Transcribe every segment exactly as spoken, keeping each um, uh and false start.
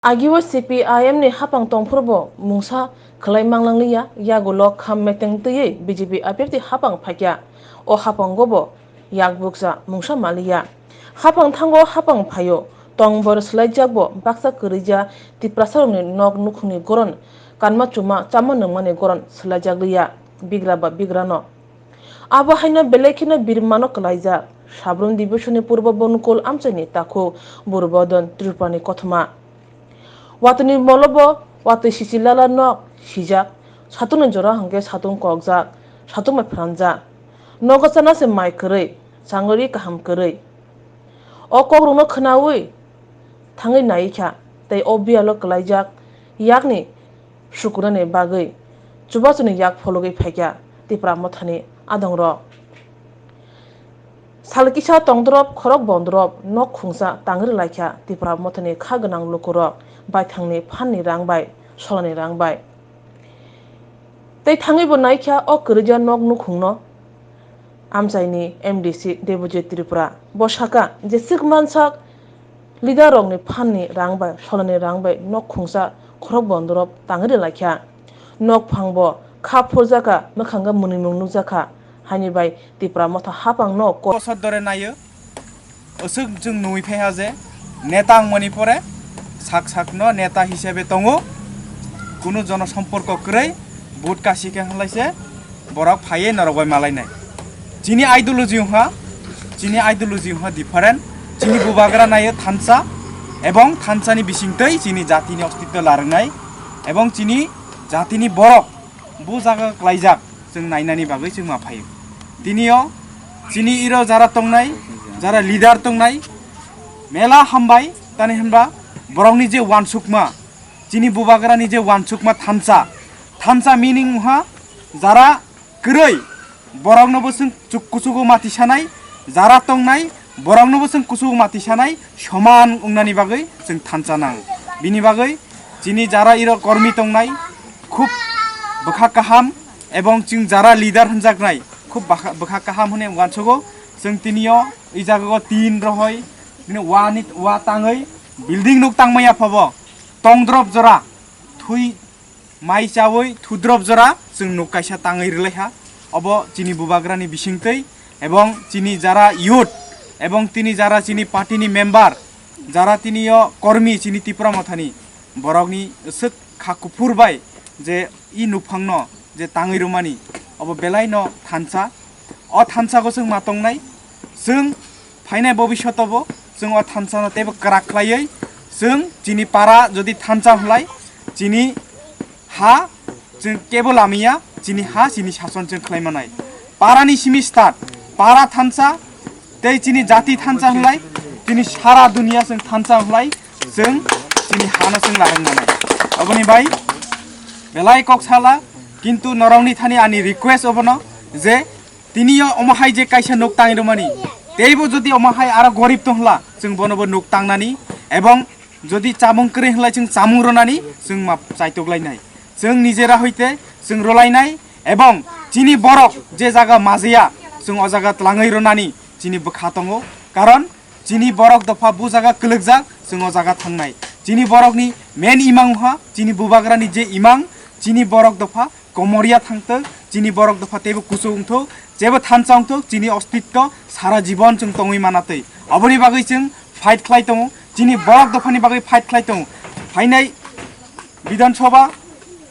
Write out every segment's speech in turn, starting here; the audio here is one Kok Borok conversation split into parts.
Agio C P I M ni hapang tongphuru bo mungsa khwlai manglangliya, yagulo kham meteng twiwi B J P abirti hapang phaikya. O hapango bo yak bukcha mungsa maliya. Hapang thango hapang phaio, tongbor swlaijak bo baksa kwrwija Tiprasarokni nok nukhungni goron, kanma chuma chama nungmani goron swlaijakliya bigra ba bigrano. Abo haino belai kheno birmano kwlaijak Sabrum Divisonni Purbo Bonukul amchaini takhuk Burubodon Tripurani kothoma. Watwini molobo watwi sichi lala nok sijak, satung ni jora hwnkhe satung kokjak, satung bai phranjak. Nogo chana se mai kwrwi, changori kaham kwrwi. O kokrokno khwnawi thangwi naikha tei o biyalo kwlaijak yakni sukunani bagwi chubasuni yak phologwi phaikha Tipra Mothani adongrok. Sal kisa tongdorop khorok bondorop nok khungsa tangwi rwlaikha Tipra Mothani kha gwnang lukurok baithangni phanni rang bai, solani rang bai. Tei thangwi bo naikha o kwrwija nok nukhungno amchaini M D C Debojit Tripura. Bo sakha, jeswk mansak leader rokni phanni rang bai, solani rang bai nok khungsa khorok bondorop tangwi rwlaikha. Nok phangbo kha phurjakha, mwkhangga mwnwimung nukjakha, haini bai Tipra Motha hapangno ko- Bosor dore naio. Aswk chwng nugwi phaiha je neta wngmani pore sak sakno neta hisabe tongo, kunu jonosomporko kwrwi, vote kasi khe hwnlaise borok phaiwi norok bai malainai. Chini ideology wngkha, chini ideology wngkha different, chini bubagra naio thansa, ebong thansani bisingtwi chini jatini ostitto larwngnai, ebong chini jatini borok bo jaga klaijak chwng nainani bagwi chwng ma phaio. Tinio chini iro jara tongnai, jara leader tongnai, mela hambai, tani hinba borokni je wansukma, chini bubagrani je wansukma thansa, thansa meaning wngkha jara kwrwi, borokno bo chwng chuk-, kuchugo mati sanai, jara tongnai, borokno bo chwng kuchugo mati sanai, soman wngnani bagwi chwng thansa nango. Bini bagwi chini jara iro kormi tongnai, khub bwkha kaham, ebong chwng jara leader hwnjaknai, khub bwkha, bwkha kaham hwnwi ang uansugo. Chwng tinio i jagao tin rohoi, bini wani, wa tangwi building nuk tangmaya phabo tongdrop jora thui mai chawi thudrop jora chwng nuk kaisa tangwi rwlaiha. Obo chini bubagrani bisingtwi ebong chini jara youth ebong tini jara chini party ni member, jara tinio kormi chini Tipra Mothani, borokni swk kha kuphur bai je i nuphangno je tangwi rwmani, obo belaino thansa. O thansago chwng ma tongnai, chwng phainai bobisyoto bo chwng o thansano teibo kwrak khlaiwi chwng chini para jodi thansa hwnlai chini ha chwng kebo lamiya, chini ha chini sason chwng khlai manai. Parani simi start, para thansa tei chini jati thansa hwnlai, chini sara duniya chwng thansa hwnlai chwng chini hano chwng larwng manai. Oboni bai belai kok sala, kintu norokni thani ani request obono je tinio omo hai je kaisa nuk tang rwmani, teibo jodi omo hai aro gorib tong hwnla, chwng bono bo nuk tangnani, ebong jodi chamung kwrwi hwnlai chwng chamung rwnani, chwng ma chaitok lainai. Chwng nijera hoite chwng rwlainai, ebong chini borok je jaga majiya, chwng o jaga tlangwi rwnani chini bwkha tongo. Karon chini borok dopha bu jaga kwlwkjak, chwng o jaga thangnai. Chini borokni main imang wngkha, chini bubagrani je imang, chini borok dopha Komoria thangthok, chini borok dopha teibo kuchuk wngthok, jebo thansa wngthok, chini ostitto sara jibon chwng tongwi manatwi. Aboni bagwi chwng fight khlai tongo, chini borok dophani bagwi fight khlai tongo. Phainai Bidhan Sabha,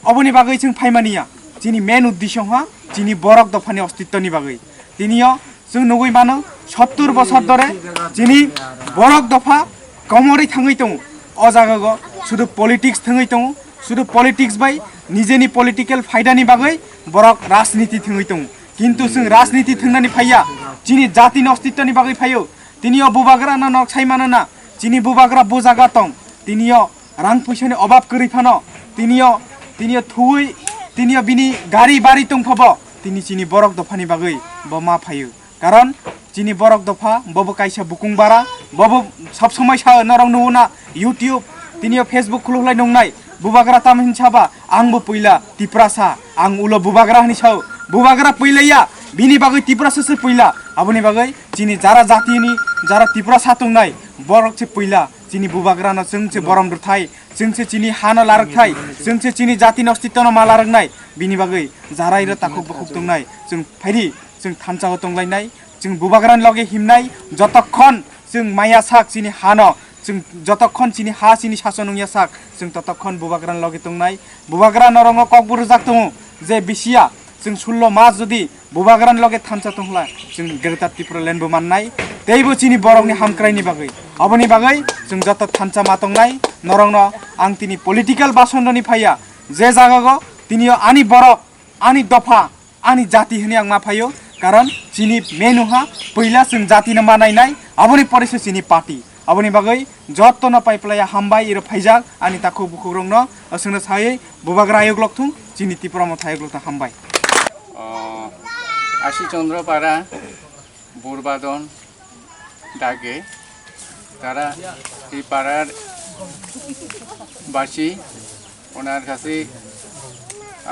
oboni bagwi chwng phaimaniya. Chini main uddesho wngkha chini borok dophani ostittoni bagwi. Tinio chwng nugwi mano, sottur bosor dore chini borok dopha komorwi thangwi tongo. O jagao sudu politics thangwi tongo, sudu politics bai nijeni political phaidani bagwi borok rajniti thangwi tongo. Kintu chwng rajniti thangnani phaiya, chini jatini ostittoni bagwi phaio. Tinio bubagrano nok sai mano na, chini bubagra bo jaga tong, tinio rang puisani obab kwrwi phano, tinio, tinio thuwi, tinio bini gari bari tongphabo, tini chini borok dophani bagwi bo ma phaio. Karon chini borok dopha, bobo kaisa bukung bara, bobo sob somoi sa norok nugo na YouTube, tinio Facebook khuluk lai nungnai, bubagra tamo hin saba, ang bo puila Tiprasa, ang ulo bubagra hini sao, bubagra puila ya, bini bagwi Tiprasa se puila, aboni bagwi chini jara jatini, jara Tiprasa tongnai, borok se puila, chini bubagrano chwng se borom rwthai, Chwng se chini hano larwk thai, chwng se chini jatini ostitwno ma larwknai, bini bagwi jarai rw takhuk bukhuk tongnai, chwng phaidi, chwng thansa o tonglainai, chwng bubagrani loge himnai, jotokhon chwng maya sak chini hano, chwng jotokhon chini ha chini sason wngya sak, chwng totokhon bubagrani loge tongnai, bubagra norokno kok bo rwjak tongo je bisiya, chwng sullo mas jodi bubagrani loge thansa tongkha, chwng Greater Tipraland bo mannai, teibo chini borokni hamkraini bagwi. Aboni bagwi chwng joto thansa ma tongnai, norokno ang tini political basonroni phaiya, je jagago tinio ani borok, ani dopha, ani jati hwnwi ang ma phaio, karon chini main wngkha puila chwng jatino ma nainai, aboni pore se chini party. Aboni bagwi jotono paiplaiya hambai iro phaijak ani takhuk bukhukrokno, aswkno sawi bubagra ayuk lokthung, chini Tipra Motha ayuk lokthung hambai. আহ, আশিচন্দ্র পাড়া, বুরবাদন, দাগে, তারা এই পাড়ার বাসী, ওনার কাছে,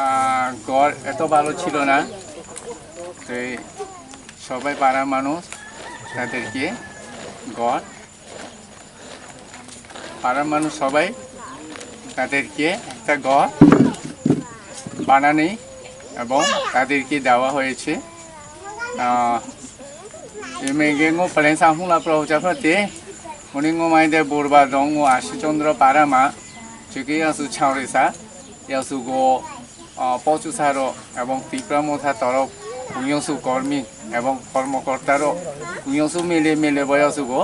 আহ, ঘর এত ভালো ছিল না। তো এই সবাই পাড়ার মানুষ তাদেরকে ঘর পাড়ার মানুষ সবাই তাদেরকে একটা ঘর বানানি এবং তাদেরকে দেওয়া হয়েছে। Ah, imege ngo palen samphung la pro cha phate, uni ngo mai de burba dong ngo Ashi Chandra Parama, chiki asu chaurisa, yasu go, ah, pochu saro, এবং ত্রিপুরা মথা তরফ কুইয়ংসু কর্মী এবং কর্মকর্তারও কুইয়ংসু মিলে মিলে বয়সুগো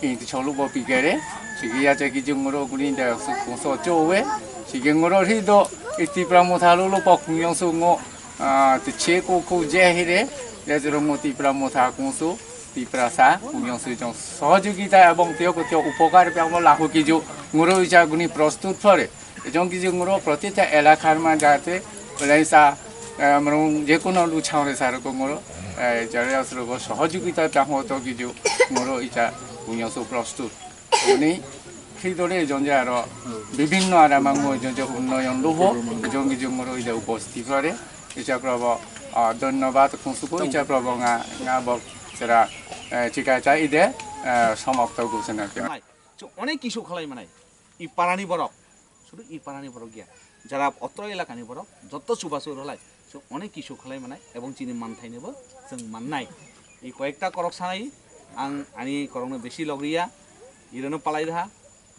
কিন্তু ছলু বপি গেরে সিগি আছে কি জুঙ্গুরো গুনি দে সু কুসো চোবে সিগি ঙ্গুরো হি দো ত্রিপুরা মথা লো লো পক কুইয়ংসু ঙ্গো তে ছে কো কো যে হিরে যে জরো ঙ্গো ত্রিপুরা মথা কুসু ত্রিপুরা সা কুইয়ংসু জং সহযোগিতা এবং তেও কো তেও উপকার পেমো লাহো কি জু ঙ্গুরো ইচা গুনি প্রস্তুত ফরে Ejong kiju ngoro protita elakar ma jate, belai sa, eh, mrung jekono luchang re sar ko ngoro, eh, jare asro go sohojogita tamo to kiju ngoro icha bunyaso prostut. Oni, thik dole ejong je aro bibhinno aramango ejong je unnoyon lubo, ejong kiju ngoro ija upostiti pare, icha probo, ah, dhonnobad khungsuko icha probo nga, nga bok sera, eh, chika cha ide, eh, somapto gusana ke. Chwng onek kisu khlai manai. I parani borok, sudu i parani borok ya. Jara otro elakani borok, joto chubachu rwlai. Chwng onek kisu khlai manai, ebong chini manthainebo chwng mannai. I koyekta korok sanai, ang ani korokno besi logriya, irono palai rwha,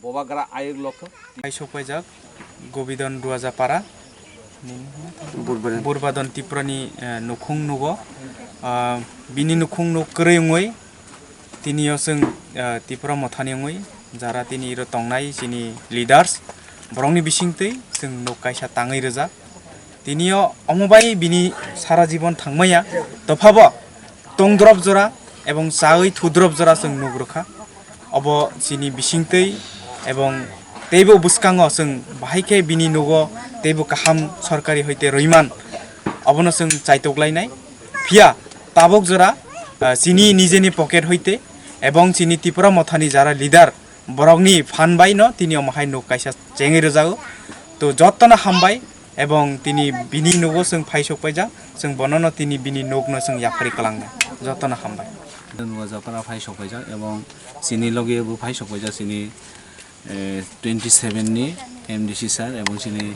boba gra ayuk lokho. Ai sokpaijak, Gobidon Duaja para. Burbadan. Burbadan Tiprani, eh, nukhung nugo. Ah, bini nukhung nuk kwrwi wngwi tinio chwng, eh, Tipra Mothani wngwi jara tini iro tongnai chini leaders, borokni bisingtwi chwng nuk kaisa tangwi rwjak. Tinio omo bai bini sara jibon thangmaya, tophabo tongdrop jora ebong chawi thudrop jora chwng nuk rwkha. Obo chini bisingtwi ebong teibo bwskango chwng bahai khe bini nugo teibo kaham sorkari hoite roiman, obono chwng chaitok lainai. Phiya tabuk jora, ah, chini nijeni pocket hoite ebong chini Tipra Mothani jara leader borokni phan bai no tini omo hai nuk kaisa chengwi rwjago. To jotono hambai. Ebong tini bini nugo chwng phai sokpaijak, chwng bonono tini bini nukno chwng yaphari kwlangnai. Jotono hambai. Nugo japara phai sokpaijak ebong chini loge bo phai sokpaijak chini, eh, twenty seven ni M D C sir ebong chini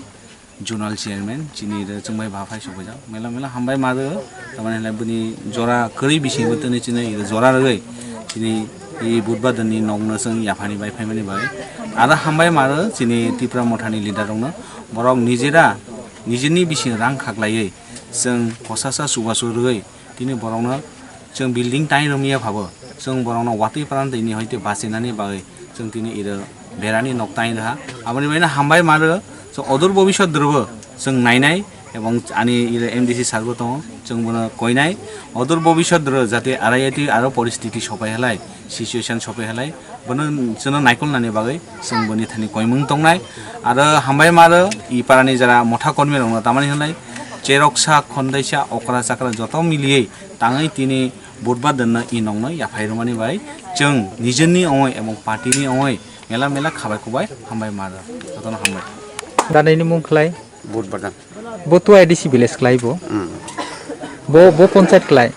zonal chairman chini re chwngbai ba phai sokpaijak. Mela mela hambai ma rw. Tamani hwnle bini jora kwrwi bisingo tini chini jora rwgwi chini i Budbadani nokno chwng yaphani bai phaimani bai. Aro hambai maro chini Tipra Mothani leader rokno borok nijera nijeni bising rang khaklaiwi chwng kosasa chubachu rwgwi tini borokno chwng building tai romya phabo chwng borokno watwi pran twi ni hoite bachinani bagwi chwng tini iro berani nok tai rwha. Aboni baino hambai maro chwng odur bobisot rwbo chwng nainai. Ebong ani ire M D C sir bo tongo, chwng bono koinai. Odur bobisot ro jate R I I T aro poristiti sopai halai, situation sopai halai, bono chwngno naikolnani bagwi chwng boni thani koimung tongnai. Aro hambai maro i parani jara motha kormi rokno tamani hwnlai, cheroksa, khondaisa, okra chakra joto miliwi tangwi tini Budbar dwngno i nokno yaphai rwmani bai chwng nijeni ongoi ebong party ni ongoi mela mela khabai kubai hambai maro. Jotono hambai. Danini mung khlai? Budbardhan. Bo tu I D C village khlai bo. Hmm. Bo, bo panchayat khlai.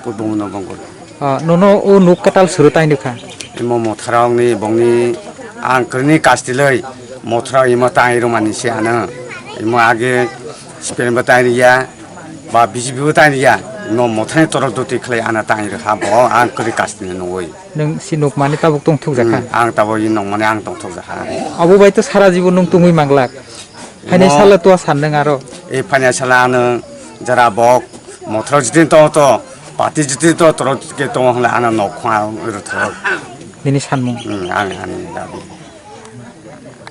Purbo Muna Bongol. Ah, nono o nuk katal suru tai nukha. Imo motharok ni bongni ang krini kastiloi. Mothra imo tang rwmani se ano. Imo age spin bo tang riya, ba B J P bo tang riya. Imo mothani torok doti khlai ano tang rwkha bo ang kwrwi kasini nungwi. Nwng si nukmani tabuk tongthok jakha. Hmm, ang tabuk i nungmani ang tongthok jakha. Abo bai to sara jibon nwng tongwi manglak. Phainai sala to san nwng aro. E phainai sala ano jara bok mothra jitin to to, pati jitin to torok ke to hwnle ano nok khwa rwthok. Nini sanmung. Hmm, ang ani dabi.